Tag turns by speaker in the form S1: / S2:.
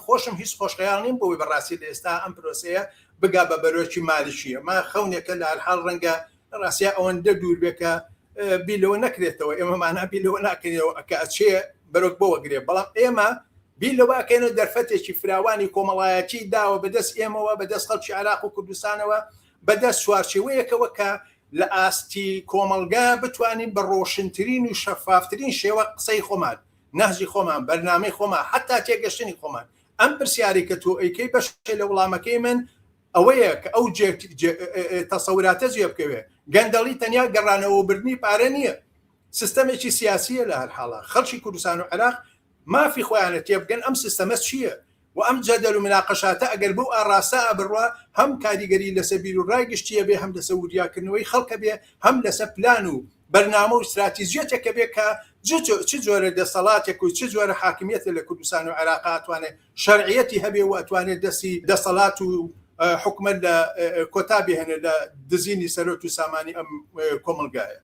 S1: خۆشم هیچ خۆشخەیاڵ نیم بۆی بەڕاستی لە ئێستا ئەم پرۆسەیە بگا بە بەرۆکی مالکی. ئەمە خەونێکە لە هەرحاڵ ڕەنگە لە ڕاستیا ئەوەندە دوور بێ کە بیر لەوە نەکرێتەوە. ئێمە مانا بیر لەوە ناکەینەوە کە ئەچێ بەرۆک بەوە گرێ، بەڵام ئێمە بیر لەوە ئەکەینەوە دەرفەتێکی فراوانی کۆمەڵایەتی داوە بەدەست ئێمەوە، بەدەست خەڵکی عێراق و کوردستانەوە، بەدەست چوارچێوەیەکەوە کە لە ئاستی کۆمەڵگا بتوانین بە ڕۆشنترین و شەفافترین شێوە قسەی خۆمان، نەهجی خۆمان، بەرنامەی خۆمان، حەتا تێگەشتنی خۆمان. ئەم پرسیارەی کە تۆ ئەیکەی بەشێ لە وڵامەکەی من ئەوەیە کە ئەو تەسەوراتە جێ بکەوێ. گەندەڵی تەنیا گەڕانەوە و بردنی پارە نییە، سیستەمێکی سیاسییە لە هەر حاڵا. خەڵکی کوردستان و عێراق مافی خۆیانە تێبگەن ئەم سیستەمە چییە و ئەم جەدەل و مناقەشاتە ئەگەر بەو ئاڕاستە بڕوا هەم کاریگەری لەسەر بیروڕای گشتی ئەبێ، هەم لەسەر وریاکردنەوەی خەڵک ئەبێ، هەم لەسەر پلان و بەرنامە و ستراتیجیەتێک ئەبێ کە چ جۆرە دەسەڵاتێک و چ جۆرە حاکمیەتێ لە کوردستان و عێراقا ئەتوانێ شەرعیەتی هەبێ و ئەتوانێ دەستی دەسەڵات و حکومەت لە کۆتا بهێنێ لە دزینی سەرۆت و سامانی ئەم کۆمەڵگایە.